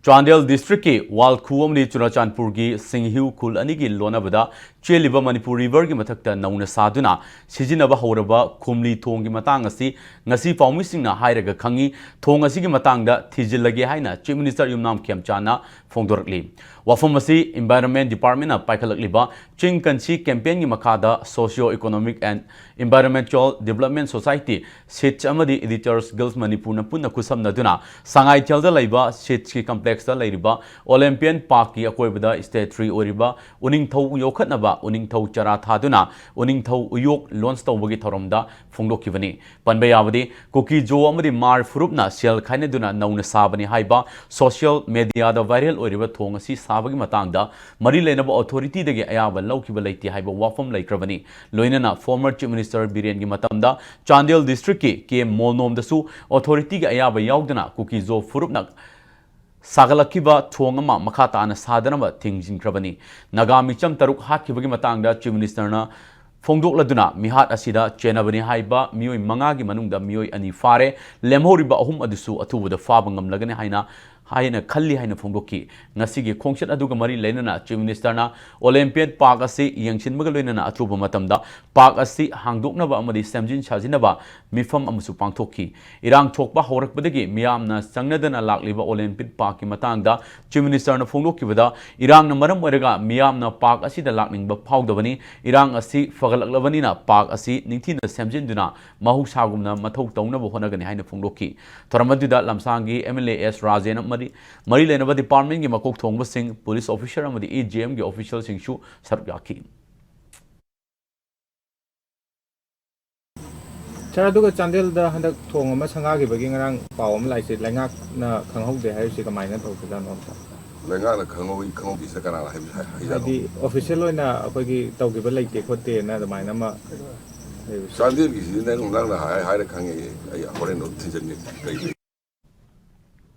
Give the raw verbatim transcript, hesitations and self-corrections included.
ꯆꯥꯟꯗꯦꯜ ꯗꯤꯁꯇ꯭ꯔꯤꯛꯀꯤ ꯋꯥꯜꯈꯨ ꯑꯃꯗꯤ ꯆꯨꯔꯆꯥꯟꯄꯨꯔꯒꯤ ꯁꯤꯡꯍꯤꯎ ꯈꯨꯜ ꯑꯅꯤꯒꯤ ꯂꯣꯟꯅꯕꯗ ꯆꯦꯜꯂꯤꯕ ꯃꯅꯤꯄꯨꯔ ꯔꯤꯚꯔꯒꯤ ꯃꯊꯛꯇ ꯅꯧꯅ ꯁꯥꯗꯨꯅ ꯁꯤꯖꯤꯟꯅꯕ ꯍꯧꯔꯕ ꯈꯨꯝꯂꯤ ꯊꯣꯡꯒꯤ ꯃꯇꯥꯡ ꯑꯁꯤ ꯉꯁꯤ ꯄꯥꯎꯃꯤꯁꯤꯡꯅ ꯍꯥꯏꯔꯒ ꯈꯪꯉꯤ꯫ ꯊꯣꯡ ꯑꯁꯤꯒꯤ ꯃꯇꯥꯡꯗ ꯊꯤꯖꯤꯜꯂꯒꯦ ꯍꯥꯏꯅ Chief Minister ꯌꯨꯝꯅꯥꯝ ꯈꯦꯝꯆꯥꯟꯅ ꯐꯣꯡꯗꯣꯔꯛꯂꯤ꯫ ꯋꯥꯐꯝ ꯑꯁꯤ Environment Departmentꯅ ꯄꯥꯏꯈꯠꯂꯛꯂꯤꯕ ꯆꯤꯡ ꯀꯟꯁꯤ campaignꯒꯤ ꯃꯈꯥꯗ Socio Economic and Environmental Development Society, seeds ꯑꯃꯗꯤ Editors Guild ꯃꯅꯤꯄꯨꯔꯅ ꯄꯨꯟꯅ ꯈꯨꯠꯁꯝꯅꯗꯨꯅ ꯁꯉꯥꯏꯊꯦꯜꯗ ꯂꯩꯕ ꯁꯤꯠꯁꯀꯤ complexꯇ ꯂꯩꯔꯤꯕ Olympian Parkꯀꯤ ꯑꯀꯣꯏꯕꯗ statue ꯑꯣꯏꯔꯤꯕ ꯎꯅꯤꯡꯊꯧ ꯌꯣꯛꯈꯠꯅꯕ ꯎꯅꯤꯡꯊꯧ ꯆꯔꯥ ꯊꯥꯗꯨꯅ ꯎꯅꯤꯡꯊꯧ ꯎꯌꯣꯛ launch ꯇꯧꯕꯒꯤ ꯊꯧꯔꯝꯗ ꯐꯣꯡꯗꯣꯛꯈꯤꯕꯅꯤ꯫ ꯄꯟꯕ ꯌꯥꯕꯗꯤ, ꯀꯨꯀꯤ-ꯖꯣ ꯑꯃꯗꯤ ꯍꯃꯥꯔ ꯐꯨꯔꯨꯞꯅ ꯁꯦꯜ ꯈꯥꯏꯅꯗꯨꯅ ꯅꯧꯅ ꯁꯥꯕꯅꯤ ꯍꯥꯏꯕ social mediaꯗ viral ꯑꯣꯏꯔꯤꯕ ꯊꯣꯡ ꯑꯁꯤ ꯁꯥꯕꯒꯤ ꯃꯇꯥꯡꯗ ꯃꯔꯤ ꯂꯩꯅꯕ authorityꯗꯒꯤ ꯑꯌꯥꯕ ꯂꯧꯈꯤꯕ ꯂꯩꯇꯦ ꯍꯥꯏꯕ ꯋꯥꯐꯝ ꯂꯩꯈ꯭ꯔꯕꯅꯤ꯫ ꯂꯣꯏꯅꯅ former Chief Minister ꯕꯤꯔꯦꯟꯒꯤ ꯃꯇꯝꯗ ꯆꯥꯟꯗꯦꯜ ꯗꯤꯁꯇ꯭ꯔꯤꯛꯀꯤ ꯀꯦ ꯃꯣꯜꯅꯣꯝꯗꯁꯨ authorityꯒꯤ ꯑꯌꯥꯕ ꯌꯥꯎꯗꯅ ꯀꯨꯀꯤ-ꯖꯣ ꯐꯨꯔꯨꯞꯅ ꯁꯥꯒꯠꯂꯛꯈꯤꯕ ꯊꯣꯡ ꯑꯃ ꯃꯈꯥ ꯇꯥꯅ ꯁꯥꯗꯅꯕ ꯊꯤꯡꯖꯤꯟꯈ꯭ꯔꯕꯅꯤ꯫ ꯅꯥꯒꯥ ꯃꯤꯆꯝ ꯇꯔꯨꯛ ꯍꯥꯠꯈꯤꯕꯒꯤ ꯃꯇꯥꯡꯗ Chief Ministerꯅ ꯐꯣꯡꯗꯣꯛꯂꯗꯨꯅ ꯃꯤꯍꯥꯠ ꯑꯁꯤꯗ ꯆꯦꯟꯅꯕꯅꯤ ꯍꯥꯏꯕ ꯃꯤꯑꯣꯏ ꯃꯉꯥꯒꯤ ꯃꯅꯨꯡꯗ ꯃꯤꯑꯣꯏ ꯑꯅꯤ ꯐꯥꯔꯦ, ꯂꯦꯝꯍꯧꯔꯤꯕ ꯑꯍꯨꯝ ꯑꯗꯨꯁꯨ ꯑꯊꯨꯕꯗ ꯐꯥꯕ ꯉꯝꯂꯒꯅꯤ ꯍꯥꯏꯅ, ꯍꯥꯏꯅ ꯈꯜꯂꯤ ꯍꯥꯏꯅ ꯐꯣꯡꯗꯣꯛꯈꯤ꯫ ꯉꯁꯤꯒꯤ ꯈꯣꯡꯆꯠ ꯑꯗꯨꯒ ꯃꯔꯤ ꯂꯩꯅꯅ Chief Ministerꯅ Olympian Park ꯑꯁꯤ ꯌꯦꯡꯁꯤꯟꯕꯒ ꯂꯣꯏꯅꯅ ꯑꯊꯨꯕ ꯃꯇꯝꯗ park ꯑꯁꯤ ꯍꯥꯡꯗꯣꯛꯅꯕ ꯑꯃꯗꯤ ꯁꯦꯝꯖꯤꯟ ꯁꯥꯖꯤꯟꯅꯕ ꯃꯤꯐꯝ ꯑꯃꯁꯨ ꯄꯥꯡꯊꯣꯛꯈꯤ꯫ ꯏꯔꯥꯡ ꯊꯣꯛꯄ ꯍꯧꯔꯛꯄꯗꯒꯤ ꯃꯤꯌꯥꯝꯅ ꯆꯪꯅꯗꯅ ꯂꯥꯛꯂꯤꯕ Olympian Parkꯀꯤ ꯃꯇꯥꯡꯗ Chief Ministerꯅ ꯐꯣꯡꯗꯣꯛꯈꯤꯕꯗ, ꯏꯔꯥꯡꯅ ꯃꯔꯝ ꯑꯣꯏꯔꯒ ꯃꯤꯌꯥꯝꯅ park ꯑꯁꯤꯗ ꯂꯥꯛꯅꯤꯡꯕ ꯐꯥꯎꯗꯕꯅꯤ꯫ ꯏꯔꯥꯡ ꯑꯁꯤ ꯐꯒꯠꯂꯛꯂꯕꯅꯤꯅ park ꯑꯁꯤ ꯅꯤꯡꯊꯤꯅ ꯁꯦꯝꯖꯤꯟꯗꯨꯅ ꯃꯍꯧꯁꯥꯒꯨꯝꯅ ꯃꯊꯧ ꯇꯧꯅꯕ ꯍꯣꯠꯅꯒꯅꯤ ꯍꯥꯏꯅ ꯐꯣꯡꯗꯣꯛꯈꯤ꯫ ꯊꯧꯔꯝ ꯑꯗꯨꯗ ꯂꯝꯁꯥꯡꯒꯤ MLA ꯑꯦꯁ ꯔꯥꯖꯦꯟ ꯑꯃꯗꯤ ꯃꯔꯤ ꯂꯩꯅꯕ departmentꯀꯤ ꯃꯀꯣꯛ ꯊꯣꯡꯕꯁꯤꯡ, police officer ꯑꯃꯗꯤ EJMꯒꯤ officialꯁꯤꯡꯁꯨ ꯁꯔꯨꯛ ꯌꯥꯈꯤ꯫ ꯁꯥꯔ, ꯑꯗꯨꯒ ꯆꯥꯟꯗꯦꯜꯗ ꯍꯟꯗꯛ ꯊꯣꯡ ꯑꯃ ꯁꯪꯒꯥꯈꯤꯕꯒꯤ ꯉꯔꯥꯡ ꯄꯥꯎ ꯑꯃ ꯂꯥꯛꯏꯁꯦ, ꯂꯩꯉꯥꯛꯅ ꯈꯪꯍꯧꯗꯦ ꯍꯥꯏꯔꯤꯁꯤ ꯀꯃꯥꯏꯅ ꯇꯧꯕꯖꯥꯠꯅꯣ, ꯁꯥꯔ? ꯂꯩꯉꯥꯛꯅ ꯈꯪꯍꯧꯏ, ꯈꯪꯍꯧꯗꯦꯁꯦ ꯀꯅꯥꯅ ꯍꯥꯏꯕ- ꯍꯥꯏꯖꯥꯠꯅꯣ? ꯍꯥꯏꯗꯤ official ꯑꯣꯏꯅ ꯑꯩꯈꯣꯏꯒꯤ ꯇꯧꯈꯤꯕ ꯂꯩꯇꯦ ꯈꯣꯠꯇꯦꯅ ꯑꯗꯨꯃꯥꯏꯅ ꯑꯃ ꯂꯩꯕꯁꯦ꯫ ꯆꯥꯟꯗꯦꯜꯒꯤꯁꯤꯗꯤ ꯅꯪ- ꯅꯪꯅ ꯍꯥꯏ- ꯍꯥꯏꯔ ꯈꯪꯉꯦ꯫ ꯑꯩ ꯍꯣꯔꯦꯟ ꯑꯗꯨꯝ ꯊꯤꯟꯖꯟꯒꯦ꯫ ꯀꯩ-